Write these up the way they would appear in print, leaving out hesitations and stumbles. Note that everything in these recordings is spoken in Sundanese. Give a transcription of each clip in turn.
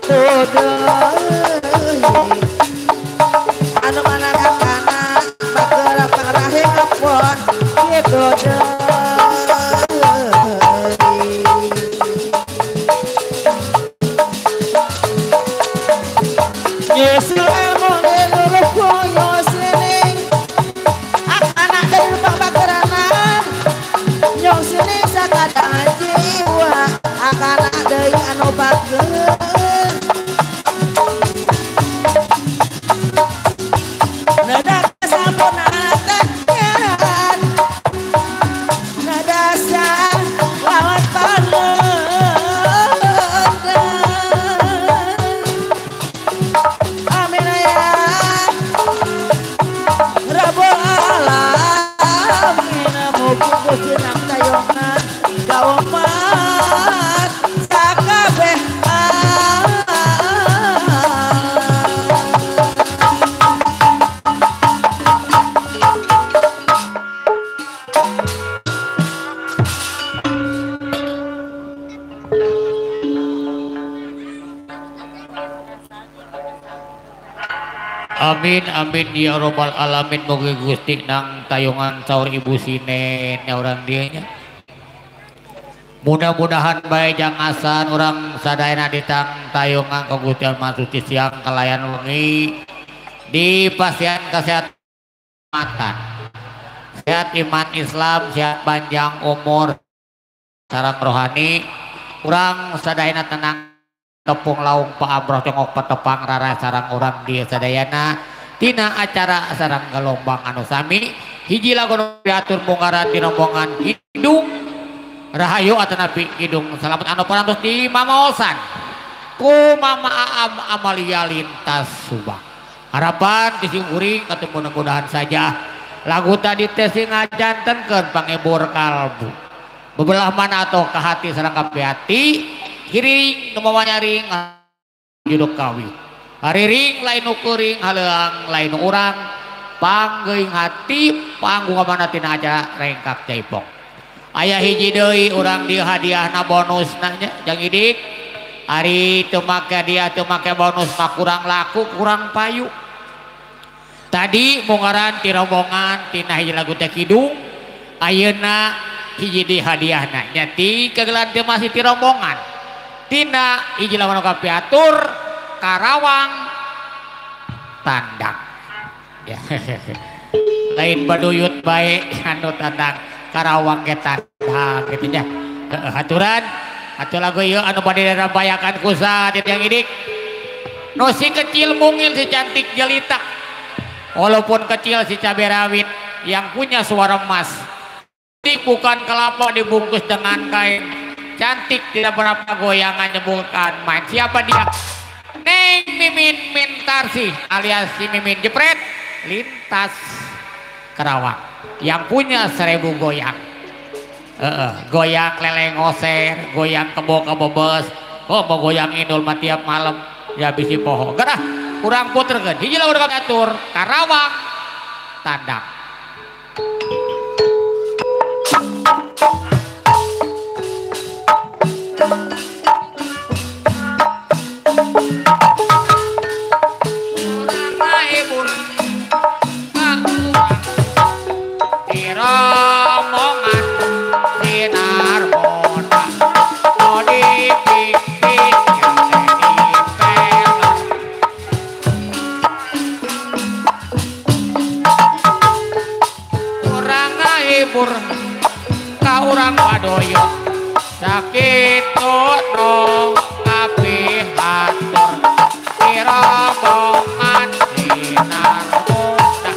Kitu deui anu mana kana bageura pangrahing apon kitu deui. Yesus anu bager nada sampurna teh nada lawan pangeran. Amin ya Rabbul alamin mugi Gusti nang tayongan kaumat sakabeh. Amin amin ya robbal alamin mugi Gusti nang tayongan saur ibu sinen nya urang dieu nya. Mudah-mudahan bae jangasan urang sadayana ditang tayongan ka Gusti Maha Suci siang kalayan wengi di pasian kesehatan sehat iman Islam sehat panjang umur sareng rohani urang sadayana tenang tepung laung paabroh congok petepang rara sarang urang dieu sadayana tina acara sarang gelombang anu sami hiji lagu nu diatur munggaran di rombongan Kidung Rahayu atanapi Kidung Selamat anu parantos di mamaosan ku Mama Aam Amalia lintas Subang. Harapan di kuring atau mudah-mudahan saja lagu tadi teh sing ngajantenkeun pangebur kalbu bebelah mana atau ke hati sareng kabeh hati kiring nu mawa nyaring juduk kawi hariring lain nu kuring haleuang lain nu urang panggeuing hati panggung mana tina acara rengkak jaipong. Aya hiji deui urang dieu hadiahna bonusna nya jang idik ari teu make dia teu make bonus mah kurang laku kurang payu. Tadi munggaran ti rombongan tina hiji lagu teh kidung ayeuna hiji deui hadiahna nya ti kagelan teu masih ti rombongan tina hiji lagu kapiatur Karawang tandang ya. Lain baduyut bae anu tandang Karawang ge tandang kitu nya. Haturan atuh lagu ieu anu bade dirabayakan ku saha yang idik nu si kecil mungil si cantik jelita walaupun kecil si cabe rawit yang punya suara emas bukan kelapa dibungkus dengan kain cantik tidak berapa goyangannya bukan main. Siapa dia? Neng Mimin Mintarsi alias si Mimin Jepret lintas Karawang yang punya 1000 goyang. Goyang leleng ngoser, goyang kebo kebobes, oh mau goyang indul mah tiap malam ya bisi poho. Gerah kurang puterkeun hiji lagu atur Karawang tandang. Ka urang padoyo sakitu nu kapihatur rombongan sinar muda.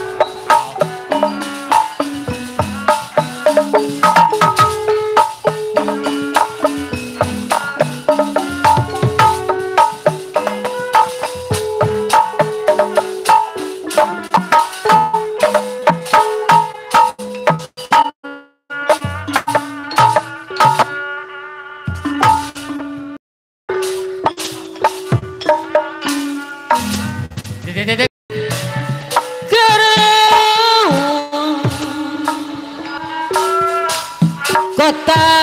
Kota